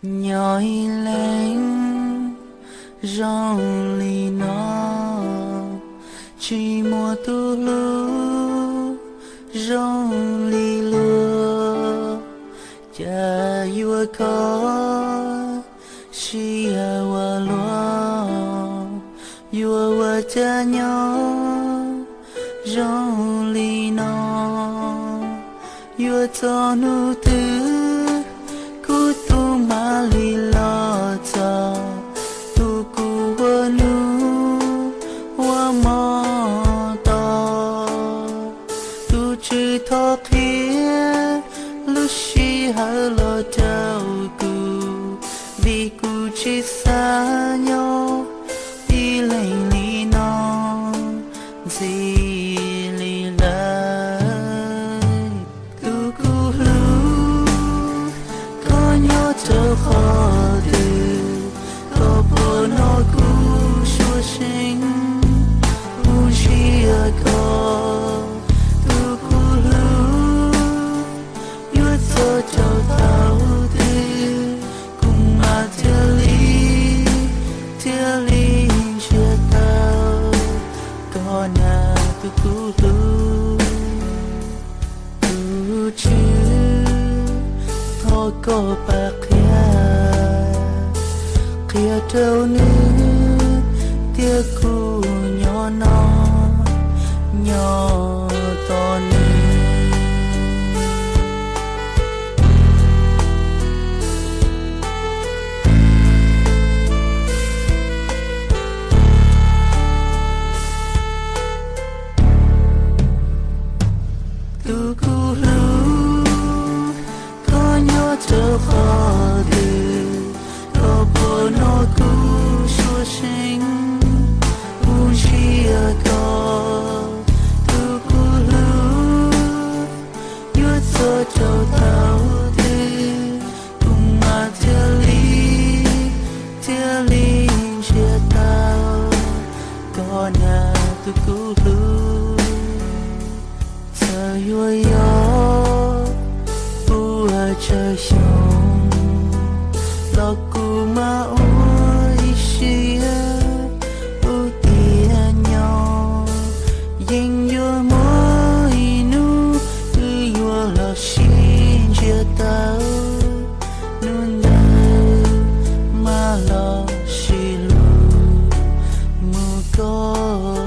Nyob ib leeg zoo li no, tsis muaj tus hlub zoo li luag. Cas yuav kho siab ua luaj, yuav ua cas nyob zoo li no. Yuav txog hnub twg kuv tus mam li los txog, tus kuv ua nus ua hmo tos. Tus tswv thov qhia lub sij hawm los rau kuv, vim kuv tsis xav nyob ib leeg li no ntxiv li lawm. Tus kuv hlub, koj nyob rau qhov twg? Koj puas hnov kuv suab seev, kuv ntsia koj? Tus kuv hlub, yuav txog rau thaum twg kuv mam thiaj li, thiaj li ntsiag tau koj na tus kuv hlub? Tus Tswv, thov koj pab qhia, qhia rau nws tias kuv nyob no, nyob tos nws. Tus kuv hlub, koj nyob rau qhov twg? Koj puas hnov kuv suab seev, kuv ntsia koj? Tus kuv hlub, yuav txog rau thaum twg kuv mam thiaj li, thiaj li ntsiag tau koj na tus kuv hlub? Txawm yuav yog pua tsawg xyoo los kuv mam ua ib siab ua tiav nyob. Yeej yuav muaj ib hnub wb yuav los sib ntsiag tau, hnub ntawd mam los sib hlub mus koj